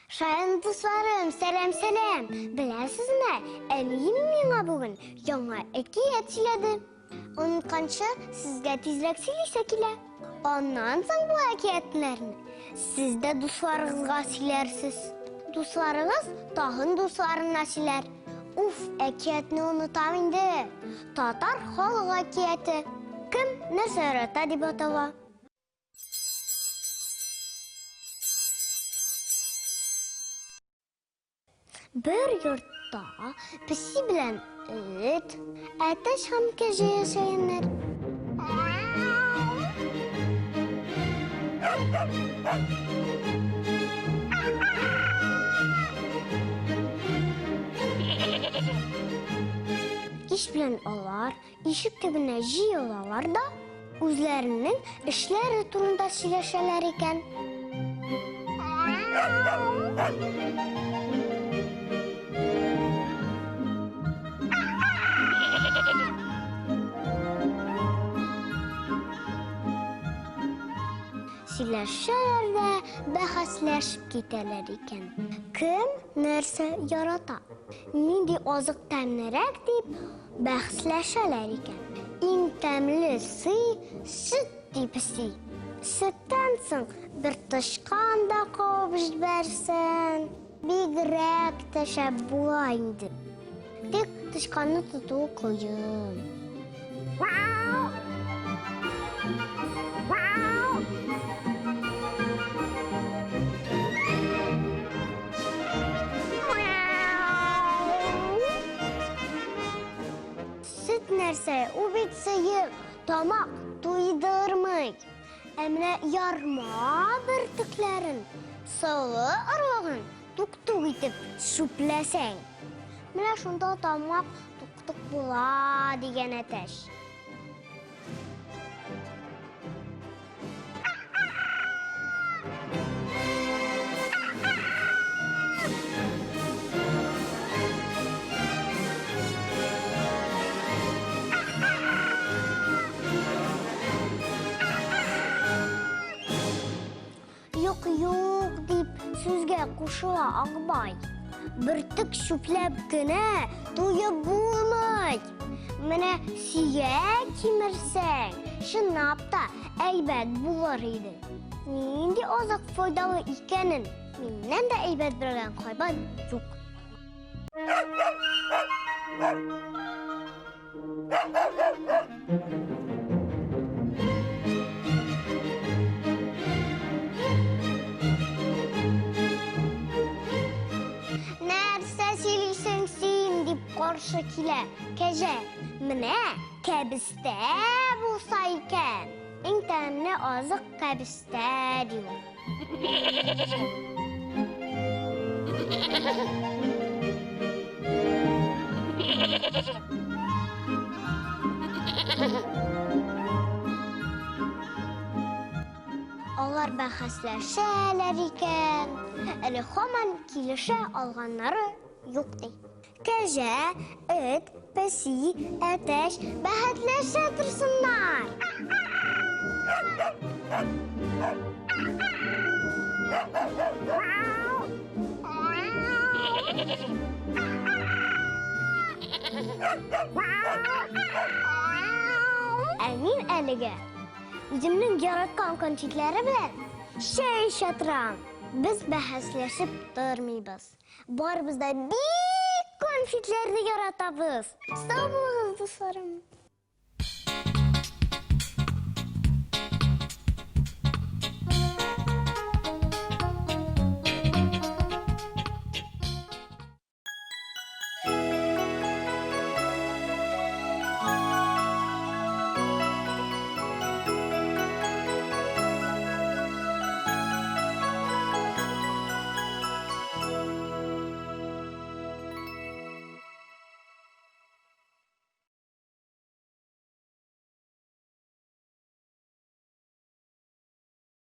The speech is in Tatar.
Шаян дусларым, сәлам, сәлам! Беләсезме, әнием миңа бүген яңа әкият сөйләде. Онытканчы, сезгә тизрәк сөйлисе килә. Аннан соң бу әкиятләрне сез дә дусларыгызга сөйләрсез. Дусларыгыз тагын дусларына сөйләр. Уф, әкиятне онытам инде. Татар халык әкияте. Кем нәрсә ярата дип атала. Бер йортта песи белән эт, әтәч һәм кәҗә яшәгәннәр. Кич белән алар Ишек төбенә җыелалар да, үзләренең эшләре турында сөйләшәләр икән. Сөйләшәләр дә, бәхәсләшеп китәләр икән. Кем нәрсә ярата? Нинди азык тәмлерәк дип, Бәхәсләшәләр икән. Иң тәмле сый сөт, ди песи. Сөттән соң бер тычкан да кабып җибәрсәң, бигрәк тә шәп була инде. Тик тычканны тотуы кыен. Сөт нәрсә, ул бит сыек, тамак туйдырмый. Ә менә ярма бөртекләрен, солы орлыгын тук-тук итеп чүпләсәң, менә шунда тамак тук-тук була, дигән әтәч. Юк, юк, дип сүзгә кушыла Акбай. Бөртек чүпләп кенә туеп булмый. Менә сөяк кимерсәң, чынлап та әйбәт булыр иде. Нинди азык файдалы икәнен миннән дә әйбәт белгән хайван юк. Нәрсә сөйлисең син, дип каршы килә кәҗә. Менә кәбестә булса икән. Иң тәмле азык кәбестә, ди ул. Алар бәхәсләшәләр икән, әле һаман килешә алганнары юк ди. Кәҗә, эт, песи, әтәч бәхәсләшә торсыннар. Ә мин әлегә үземнең яраткан конфетлары белән чәй эчә торам. Без бәхәсләшеп тормыйбыз. Барыбыз да бик конфетларны яратабыз. Сау булыгыз, дусларым.